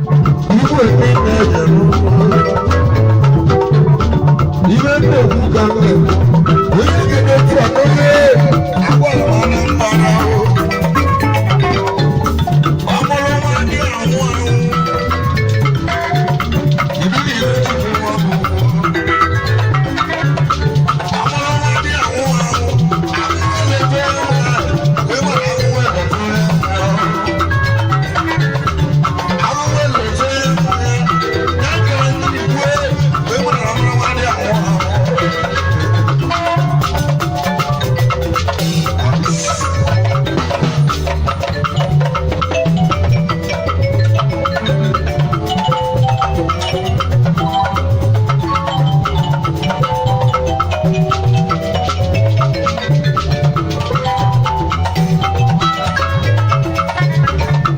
Igwe niile jere ụlọ. Ibe nnekwu ka m na-ekwu. Onye ga-edetu ọtụtụ agwara m Anambra o. Ọ mụrụ nwa dị anwụ anwụ. Ibu niile chukwu nwa bụ ọ mụrụ nwa dị anwụ anwụ. Anwụ na-efe nwa. Wee gbara anwụ ebetụ ya. Anwụ na-efe nwa. Ya ka ndị igwe wee gbara ọmụrụ nwa dị anwụ anwụ.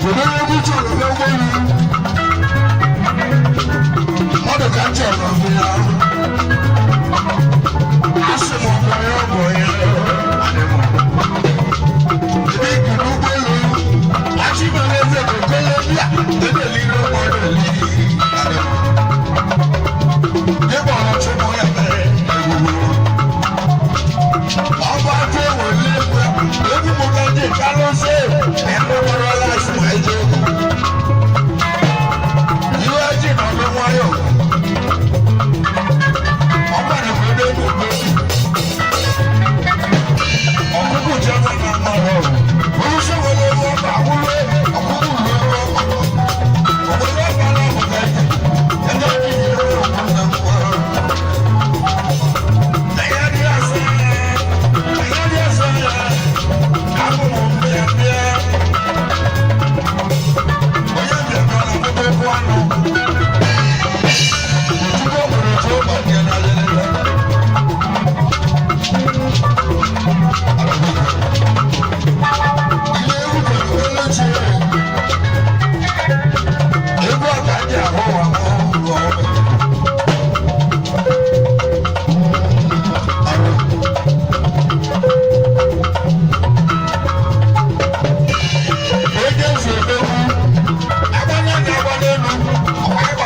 Kedu onye egwu chọrọ n'ụgbọelu? Mmadụ ka m chọrọ bụ ya. Asị m ọbọ ya ọbọ ya. Ebe iku n'ụgbọelu, Achịmere eze bụ Kolombia, edeli ire mmadụ eli. Ịgba ọchụ mụ ya mere ewuwu. Ọba tó wọlé egwu, egwu mụ ka ndị kalụsị, ẹ̀rọ láti wá ẹjẹ egwu. Iwe ji nọ ní nwayọ. Ọba ní kò dé kò dé. Ọkụkụ jẹ́ nwa na mma rọ. Olùsọ̀wọ́ ló wọ́ bà wúlé, ọkụkụ ló wọ́ bà. Òwúrọ̀ ọba náà mọ̀ ká ẹ̀jẹ̀. Ẹjẹ́ kí ni ó wọ̀ kó nà mọ́. Ẹ̀yẹ́ bí ọ̀sẹ̀, ẹ̀yẹ́ bí ọ̀sẹ̀, abụmụ mbịa mbịa. Onye mbịa mbịa na-akwụkwọ okwu anụ. Ojukwu nwere otu ụkọ nke na-alele. Ihe egwu kwere olu chi. Egwu a ka ji ahụ ụwa m ọhụrụ. Onye eze emegbu, agbanye ga-agba n'elu, ọkwa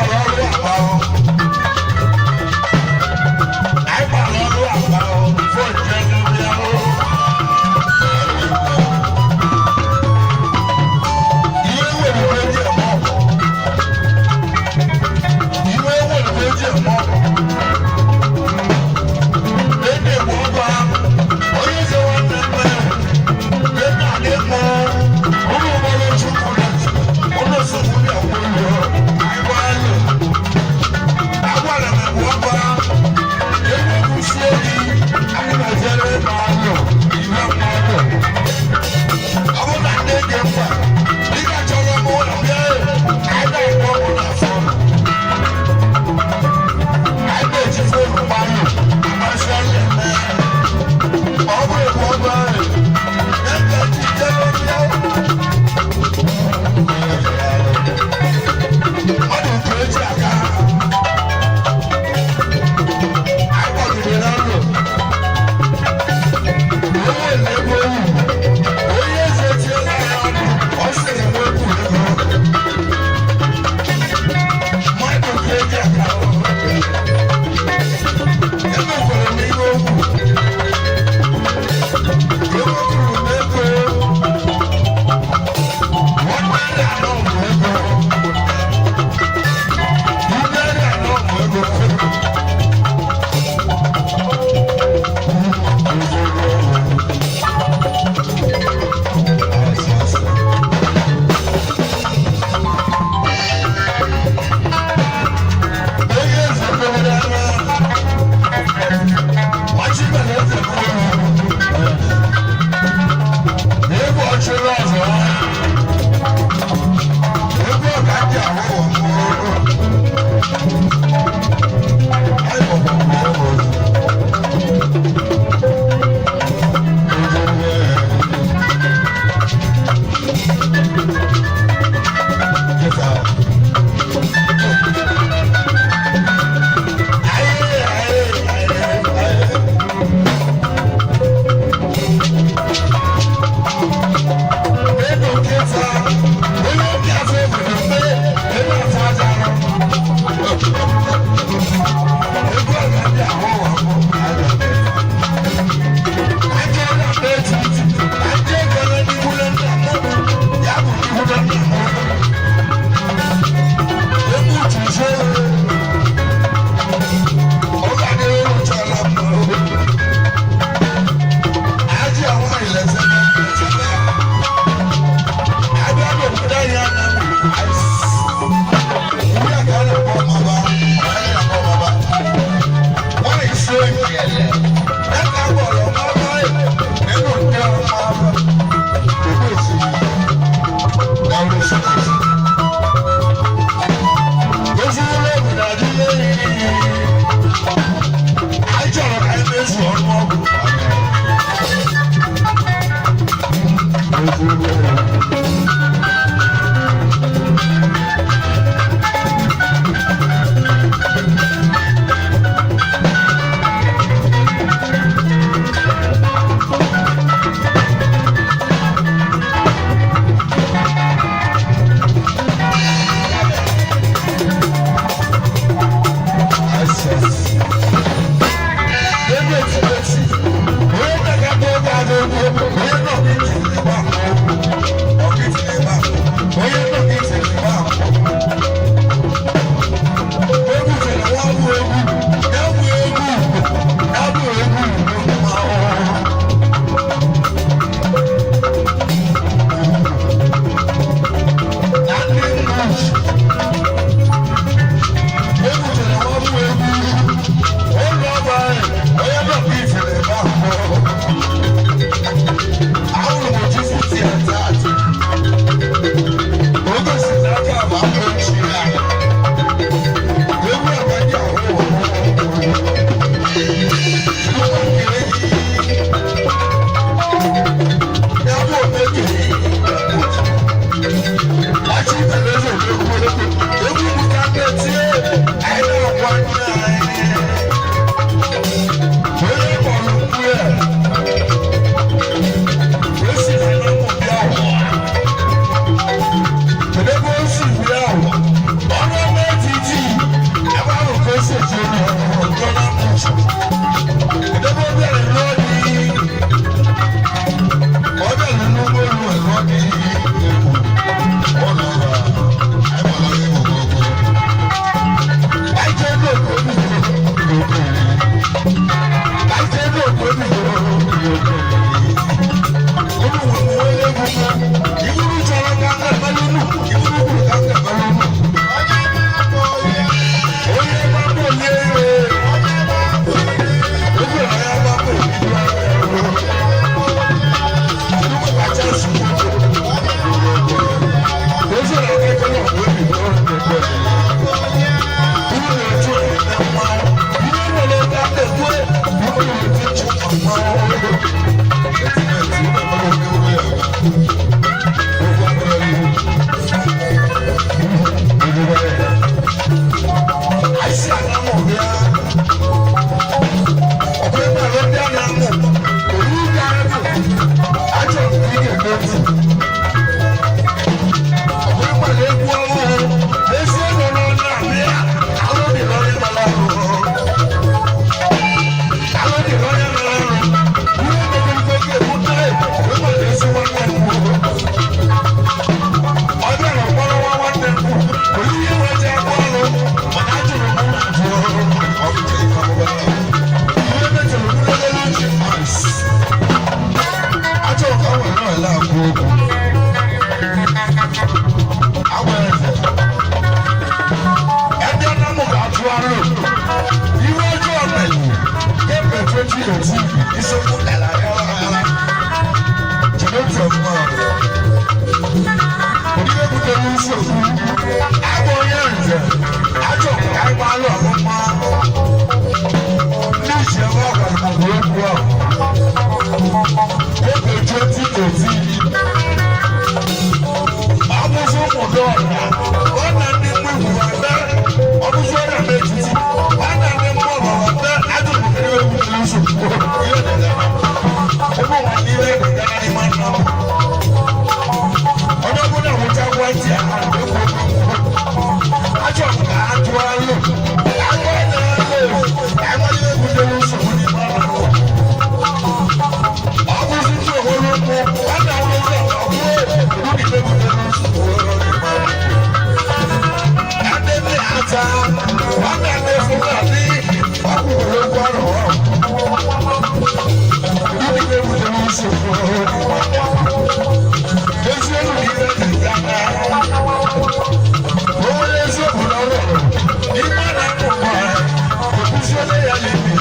2018 isiokwu dara ara jide otu ọmụma onye butere nsogbu agba onye nze ajọ ka anyị gbalụ ọmụma ndị ji ebe ọ gwara maka okwu ahụ oge 2018. Ọbụzụ ụmụdọ ọra ọ na ndị mmegbu ebe ọbụzụ ọrịa n'etiti ọ na ndị mmụọ ebe ajọ butere egwu nsogbu ihe dịga ụmụ nwanne ihe dịga n'ime nna m. Onye ọbụla nwụcha gwa ntị ha ekwu okwu achọ m ka a tụọ alụ agwa na alụ ka amanye egwu butere nsogbu n'ime ọnụ. Ọ bụzi ndị onwere ụkwụ a na-awụ ụzọ ọ bụrụ ndị butere nsogbu n'ime ọnụ. Adébí ata wọn náà lè fún wa ní ọkùnrin okwu ọrọ ndị butere nsogbu eziokwu na ihe dị ya onye eziokwu na ọrụ ime na akụkọ ekwuziole ya n'ibi.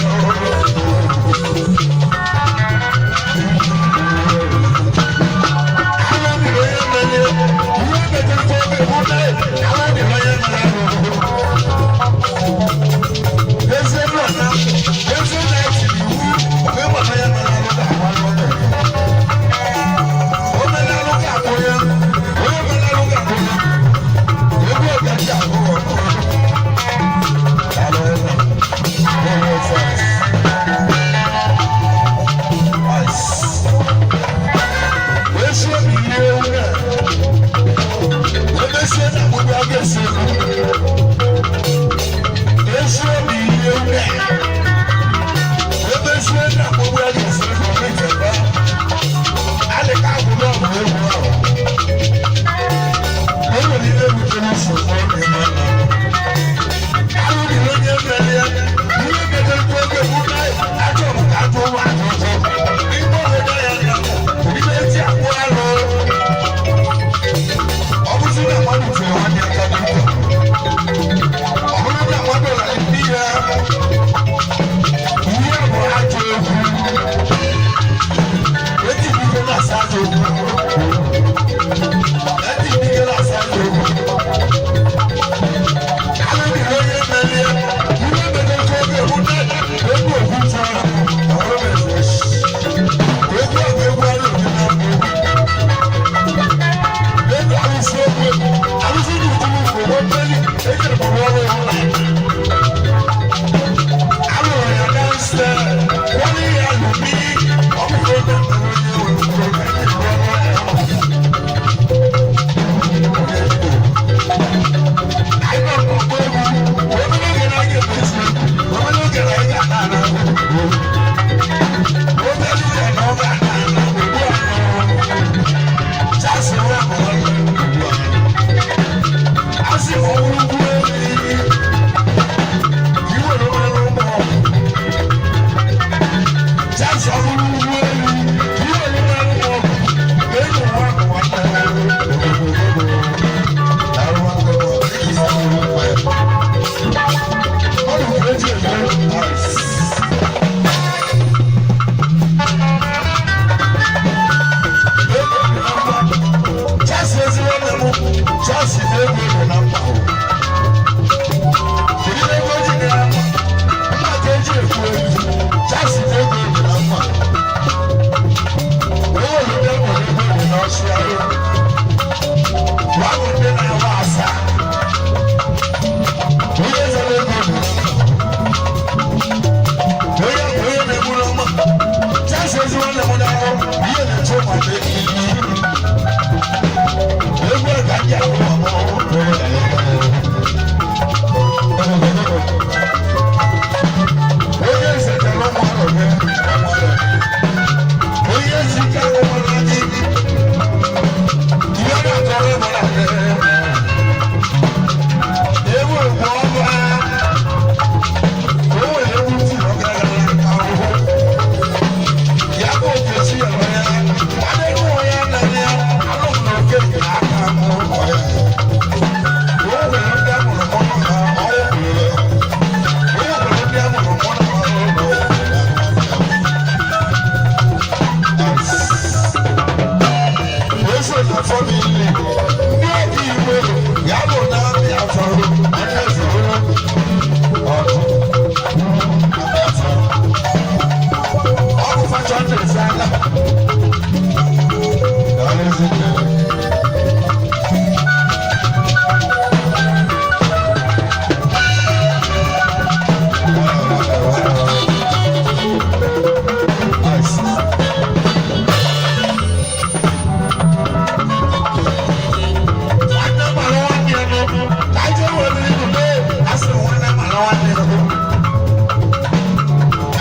nwanne ya.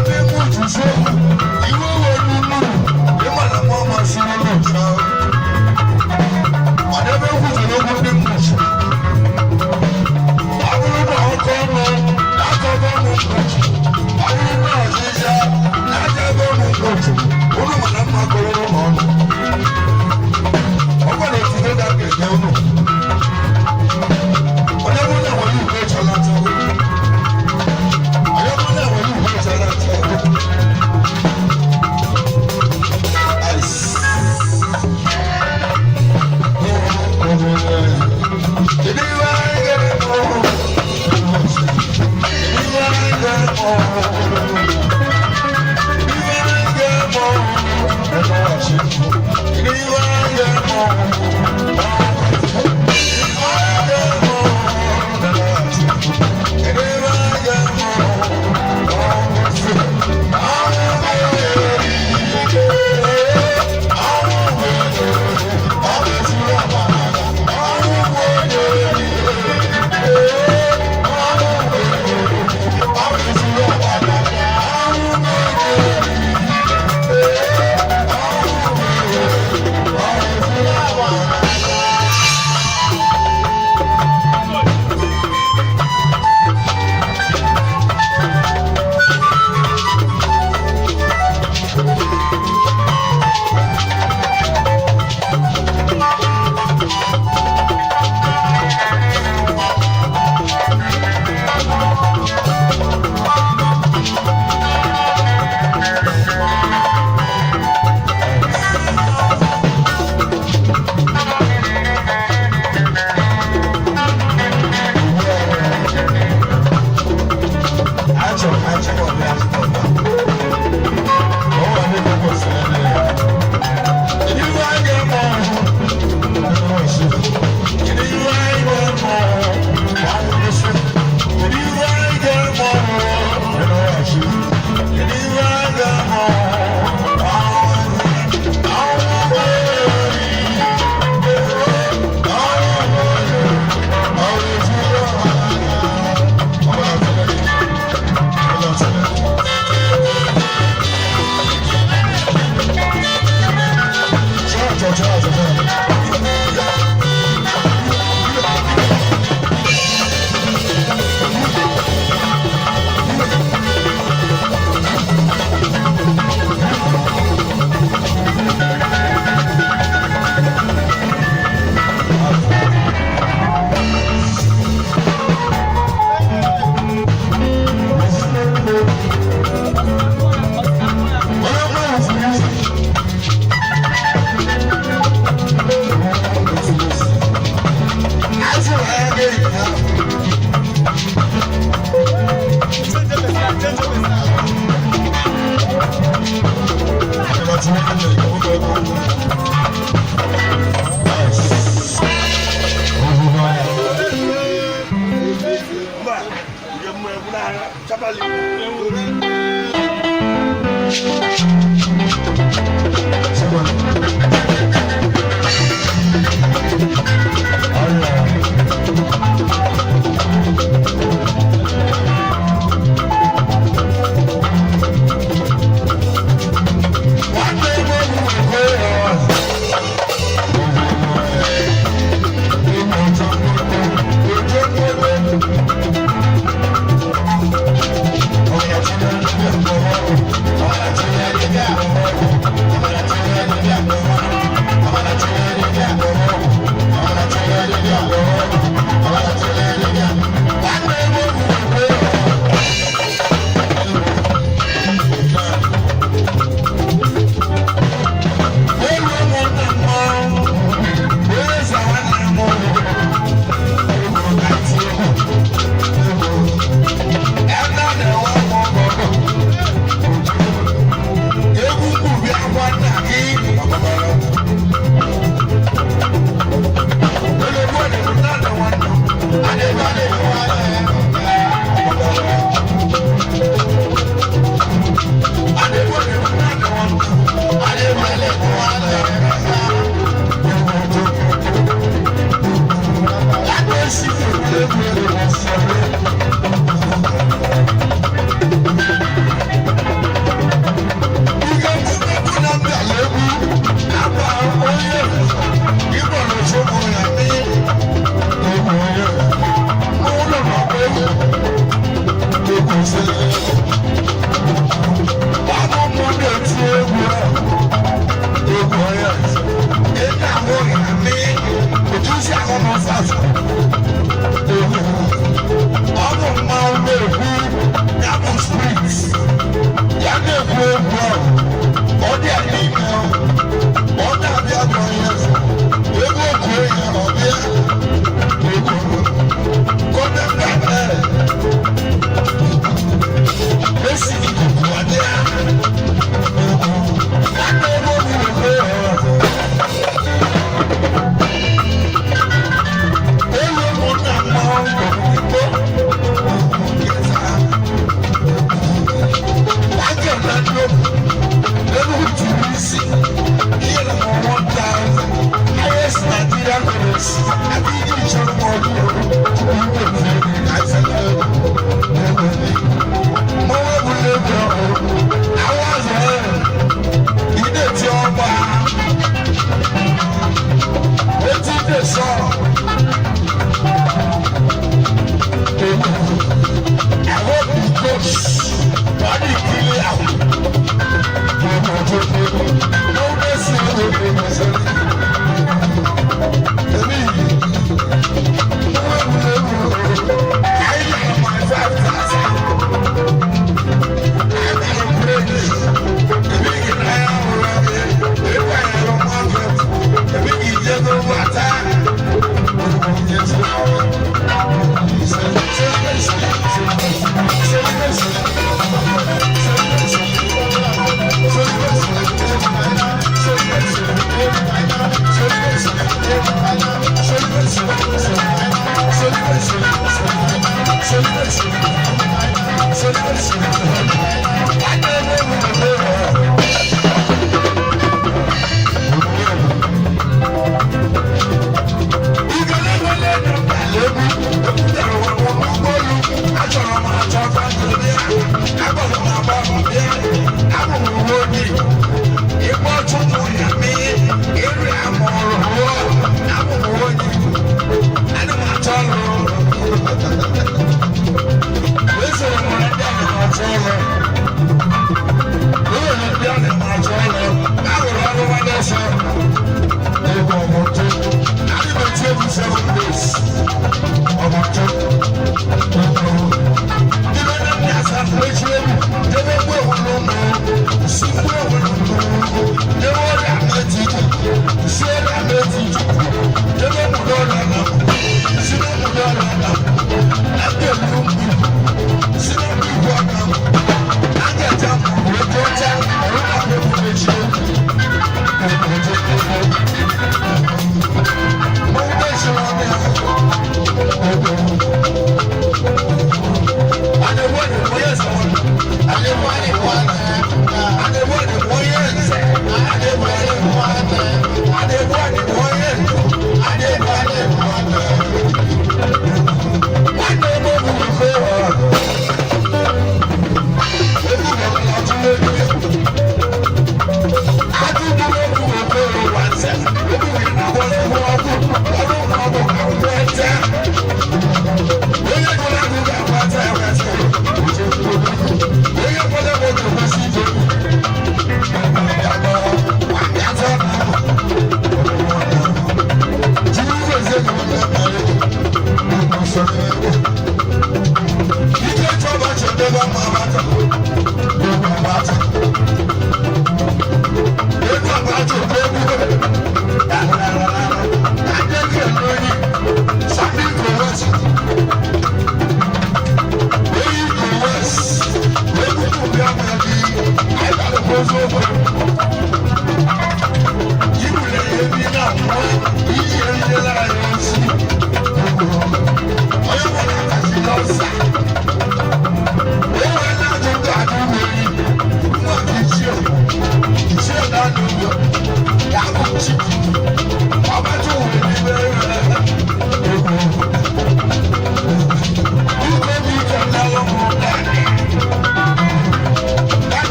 Ndị mụ jụzi okwu iwe wee n'unu ịma na mụ amasịrị n'otu ahụ. Mana ebe egwu jụrụ okwu ndị mmụọ, ọ bụrụ na ọkụ ọnụ na-akọba ụmụ mkpochi, ọ bụrụ na ọzịza na-akọba ụmụ mkpochi, unu mana mma kọrọ ụlọ ọnụ. Ọ gwara otuto ga ga-enye unu. Onye bụrụ na nwere uwe chọrọ achọ, onye bụrụ na nwere uwe chọrọ achọ. Ice. Kedu ihe anyị ga-eme? Kedu ihe anyị ga-eme? Kedu ihe anyị ga-eme? Kedu ihe anyị ga-eme? Kedu ihe anyị ga-eme?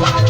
I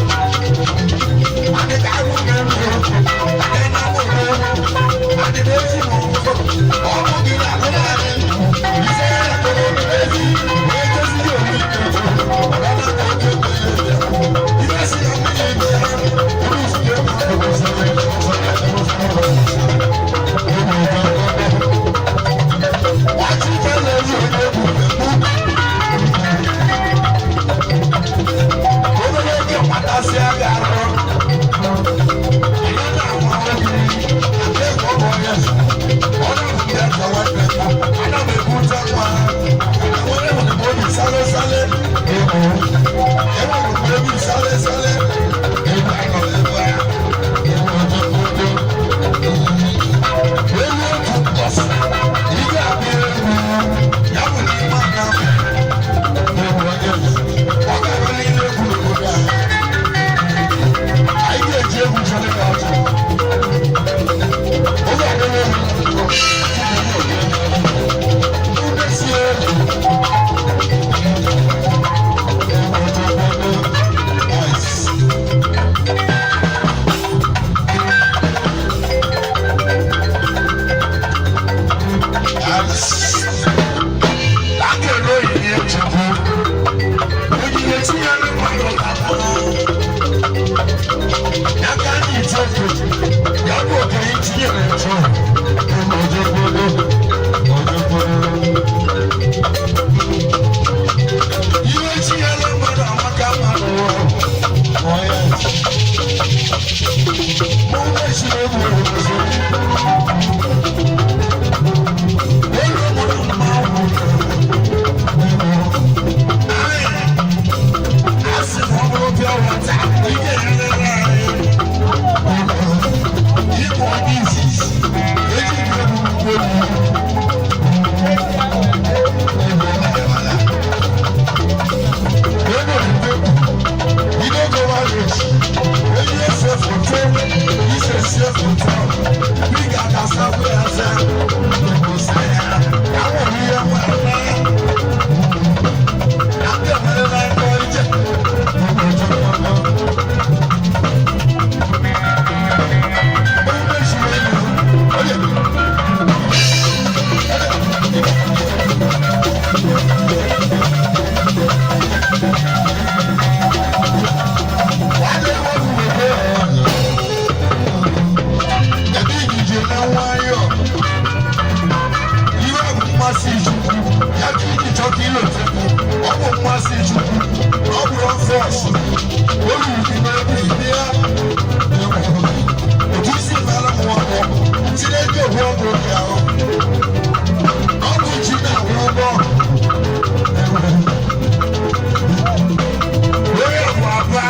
Force olùdí n'obi bịa otu isi mara m nwoke Chineke bụ ọgwụ obi ahụ ọgwụ ji na-awụ ụgbọ onye bụ aba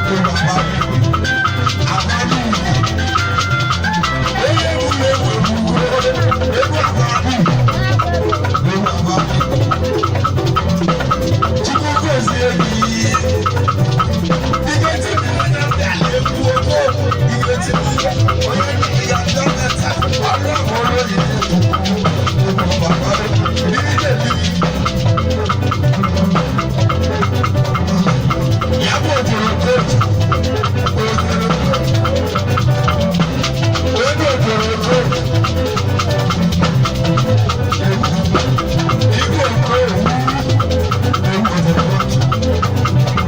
bụ aba aba n'ugwu onye egwu na-egwu egwu egwu aba egwu aba. Chukwu gozie gị. Ihe tiri onye ndị ala egwu ogo ihe tiri onye ndị ya dọkịta ọrụ ọhụrụ ya egwu egwu baba mmiri na-ebi ya bụ ojoro kootu ojoro onye ojoro kootu igwe okowu egwu ojoro kootu.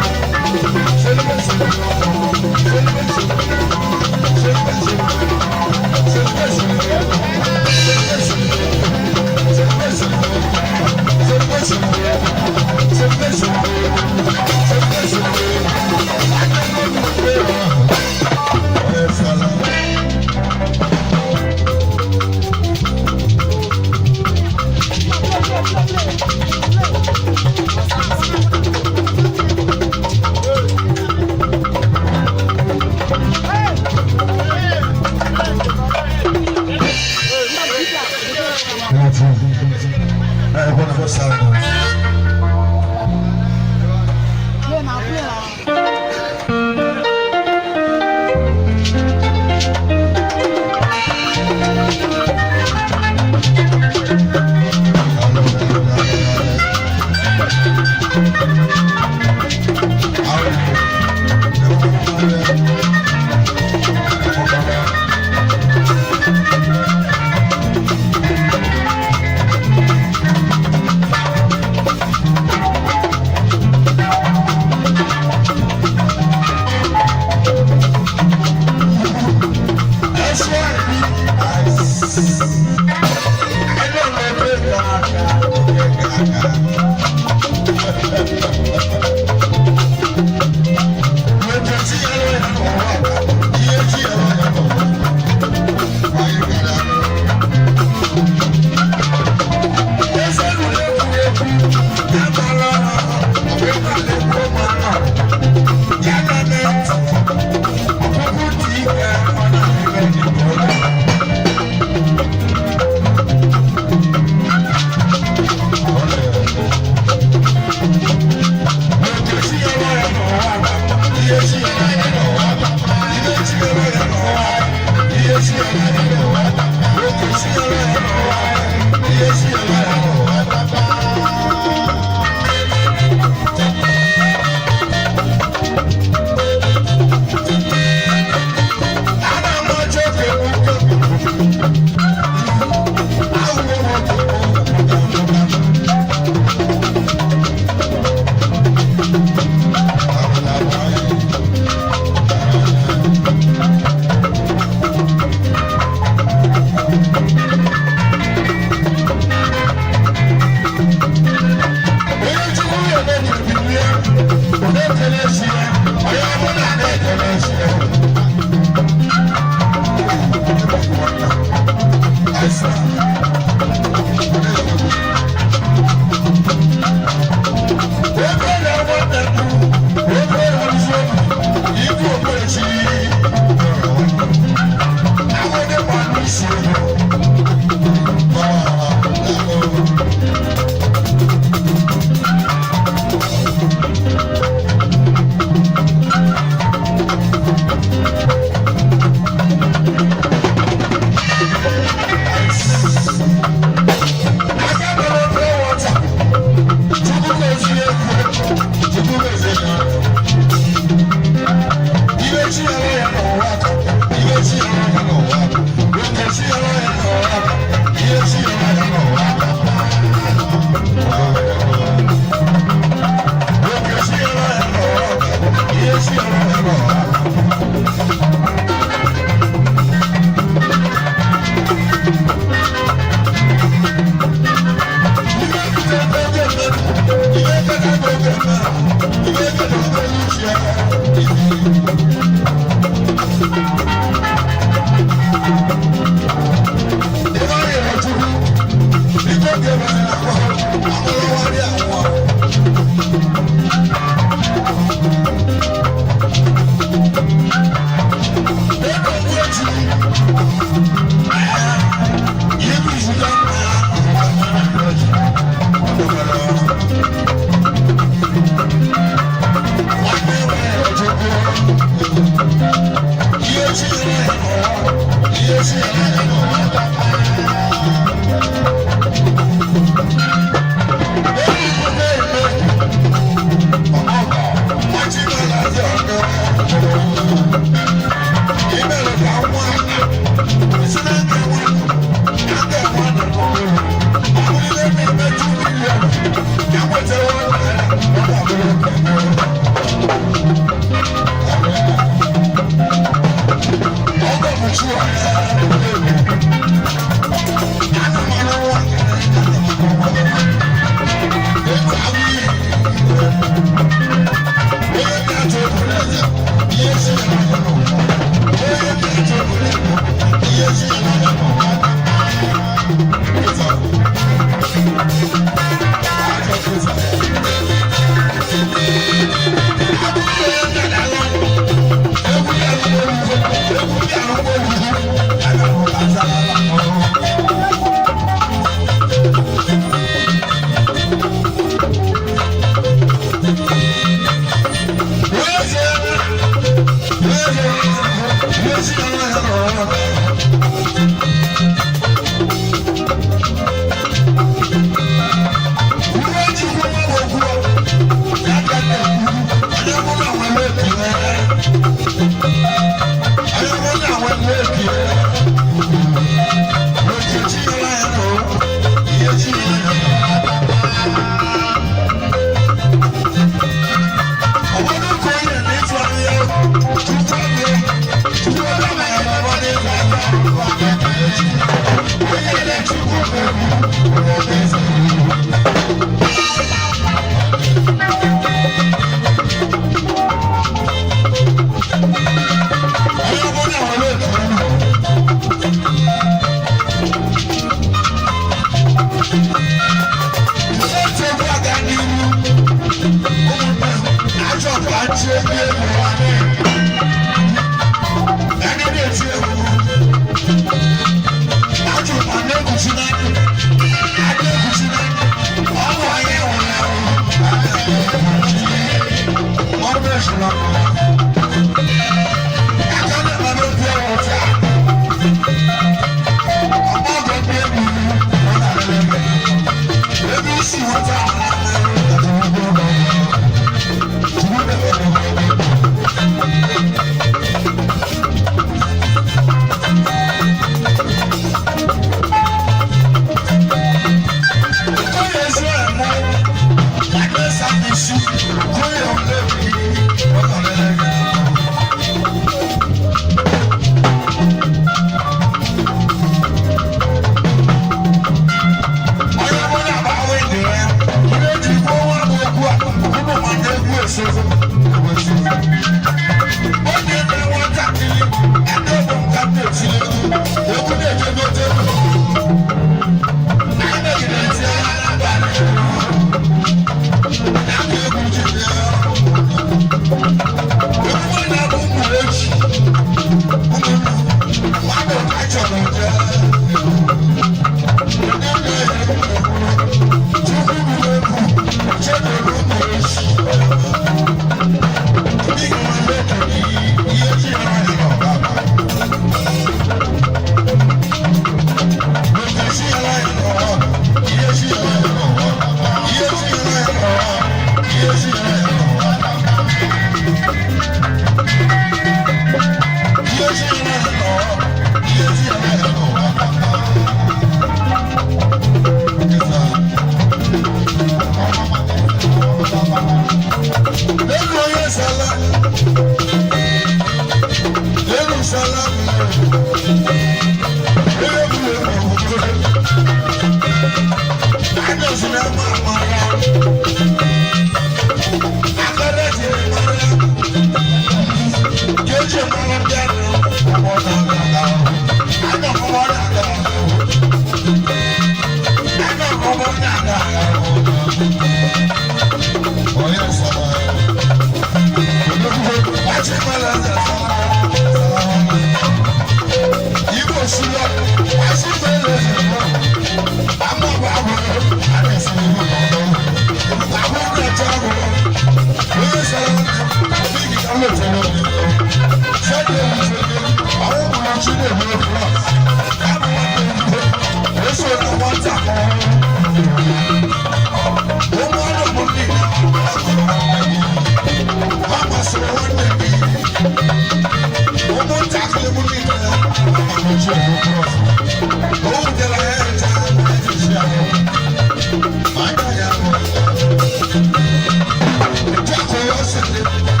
Thank you.